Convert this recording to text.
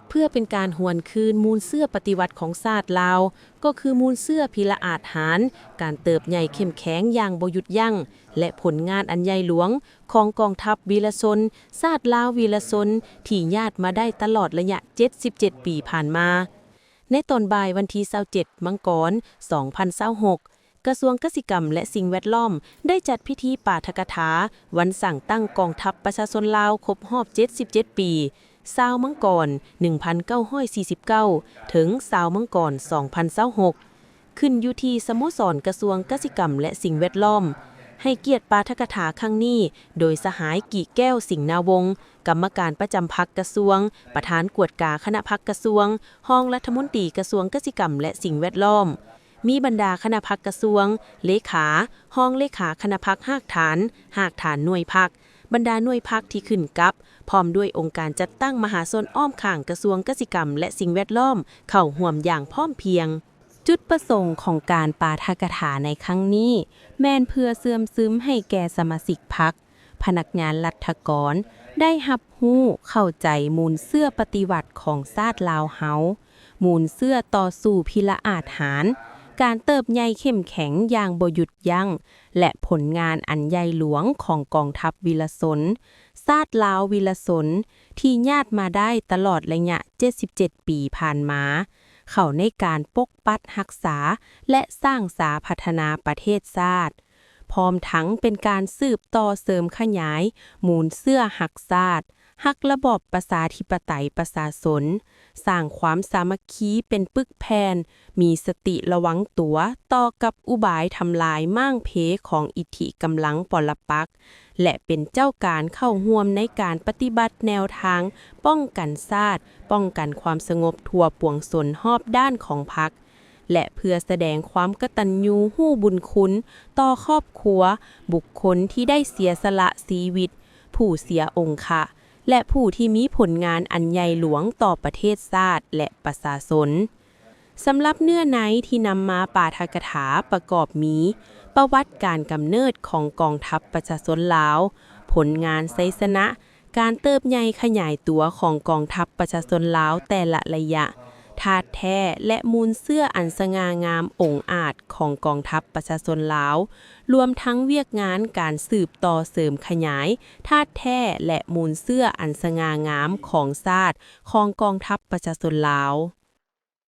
ເພື່ອເປັນການຫວນຄືນມູນເຊື້ອປະຕິວັດຂອງຊາດລາວ, ກໍຄືມູນເຊື້ອພິລະອາດຫານ, ການເຕີບໃຫຍ່ເຂັ້ມແຂງຢ່າງບໍ່ຢຸດຢັ້ງ ແລະ ຜົນງານອັນໃຫຍ່ຫຼວງຂອງກອງທັບວີລະຊົນ, ຊາດລາວວີລະຊົນ ທີ່ຍາດມາໄດ້ຕະຫຼອດໄລຍະເຈັດສິບເຈັດປີຜ່ານມາ. ໃນຕອນບ່າຍວັນທີຊາວເຈັດ ມັງກອນ ສອງພັນຊາວຫົກ, ກະຊວງກະສິກຳ ແລະ ສິ່ງແວດລ້ອມ ໄດ້ຈັດພິທີປາຖະກະຖາວັນສ້າງຕັ້ງກອງທັບປະຊາຊົນລາວຄົບຮອບເຈັດສິບເຈັດປີ, ຊາວມັງກອນ ໜຶ່ງພັນເກົ້າຮ້ອຍສີ່ສິບເກົ້າ ເຖິງ ຊາວມັງກອນ ສອງພັນຊາວຫົກ ຂຶ້ນຢູ່ທີ່ສະໂມສອນກະຊວງກະສິກຳ ແລະ ສິ່ງແວດລ້ອມ. ໃຫ້ກຽດປາຖະກະຖາຄັ້ງນີ້ ໂດຍສະຫາຍ ກີແກ້ວ ສິງນາວົງ ກຳມະການປະຈຳພັກກະຊວງ, ປະທານກວດກາຄະນະພັກກະຊວງ, ຮອງລັດຖະມົນຕີກະຊວງກະສິກຳ ແລະ ສິ່ງແວດລ້ອມ, ມີບັນດາຄະນະພັກກະຊວງ, ເລຂາ, ຮອງເລຂາຄະນະພັກຮາກຖານ, ຮາກຖານໜ່ວຍພັກ, ບັນດາໜ່ວຍພັກທີ່ຂຶ້ນກັບ, ພ້ອມດ້ວຍອົງການຈັດຕັ້ງມະຫາຊົນອ້ອມຂ້າງກະຊວງກະສິກຳ ແລະ ສິ່ງແວດລ້ອມ ເຂົ້າຮ່ວມຢ່າງພ້ອມພຽງ. ຈຸດປະສົງຂອງການປາຖະກະຖາໃນຄັ້ງນີ້ ແມ່ນເພື່ອເຊື່ອມຊຶມໃຫ້ແກ່ສະມາຊິກພັກ, ພະນັກງານລັດຖະກອນ ໄດ້ຮັບຮູ້ເຂົ້າໃຈມູນເຊື້ອປະຕິວັດຂອງຊາດລາວເຮົາ, ມູນເຊື້ອຕໍ່ສູ້ພິລະອາດຫານ, ການເຕີບໃຫຍ່ເຂັ້ມແຂງຢ່າງບໍ່ຢຸດຢັ້ງ ແລະ ຜົນງານອັນໃຫຍ່ຫຼວງຂອງກອງທັບວິລະຊົນ, ຊາດລາວວິລະຊົນ ທີ່ຍາດມາໄດ້ຕະຫຼອດໄລຍະເຈັດສິບເຈັດປີຜ່ານມາ, ເຂົ້າໃນການປົກປັກຮັກສາ ແລະ ສ້າງສາພັດທະນາປະເທດຊາດ, ພ້ອມທັງເປັນການສືບຕໍ່ເສີມຂະຫຍາຍມູນເຊື້ອຮັກຊາດ, ຮັກລະບອບປະຊາທິປະໄຕປະຊາຊົນ, ສ້າງຄວາມສາມັກຄີເປັນປຶກແຜ່ນ, ມີສະຕິລະວັງຕົວຕໍ່ກັບອຸບາຍທຳລາຍມ້າງເພຂອງອິດທິກຳລັງປໍລະປັກ ແລະ ເປັນເຈົ້າການເຂົ້າຮ່ວມໃນການປະຕິບັດແນວທາງປ້ອງກັນຊາດ, ປ້ອງກັນຄວາມສະຫງົບທົ່ວປວງຊົນຮອບດ້ານຂອງພັກ ແລະ ເພື່ອສະແດງຄວາມກະຕັນຍູຮູ້ບຸນຄຸນຕໍ່ຄອບຄົວ, ບຸກຄົນທີ່ໄດ້ເສຍສະຫຼະຊີວິດ, ຜູ້ເສຍອົງຄະ ແລະ ຜູ້ທີ່ມີຜົນງານອັນໃຫຍ່ຫຼວງຕໍ່ປະເທດຊາດ ແລະ ປະຊາຊົນ. ສຳລັບເນື້ອໃນທີ່ນຳມາປາຖະກະຖາປະກອບມີ ປະຫວັດການກຳເນີດຂອງກອງທັບປະຊາຊົນລາວ, ຜົນງານໄຊຊະນະ, ການເຕີບໃຫຍ່ຂະຫຍາຍຕົວຂອງກອງທັບປະຊາຊົນລາວແຕ່ລະໄລຍະ, ທາດແທ້ ແລະ ມູນເຊື້ອອັນສະຫງ່າງາມອົງອາດຂອງກອງທັບປະຊາຊົນລາວ, ລວມທັງວຽກງານການສືບຕໍ່ເສີມຂະຫຍາຍທາດແທ້ ແລະ ມູນເຊື້ອອັນສະຫງ່າງາມຂອງຊາດຂອງກອງທັບປະຊາຊົນລາວ.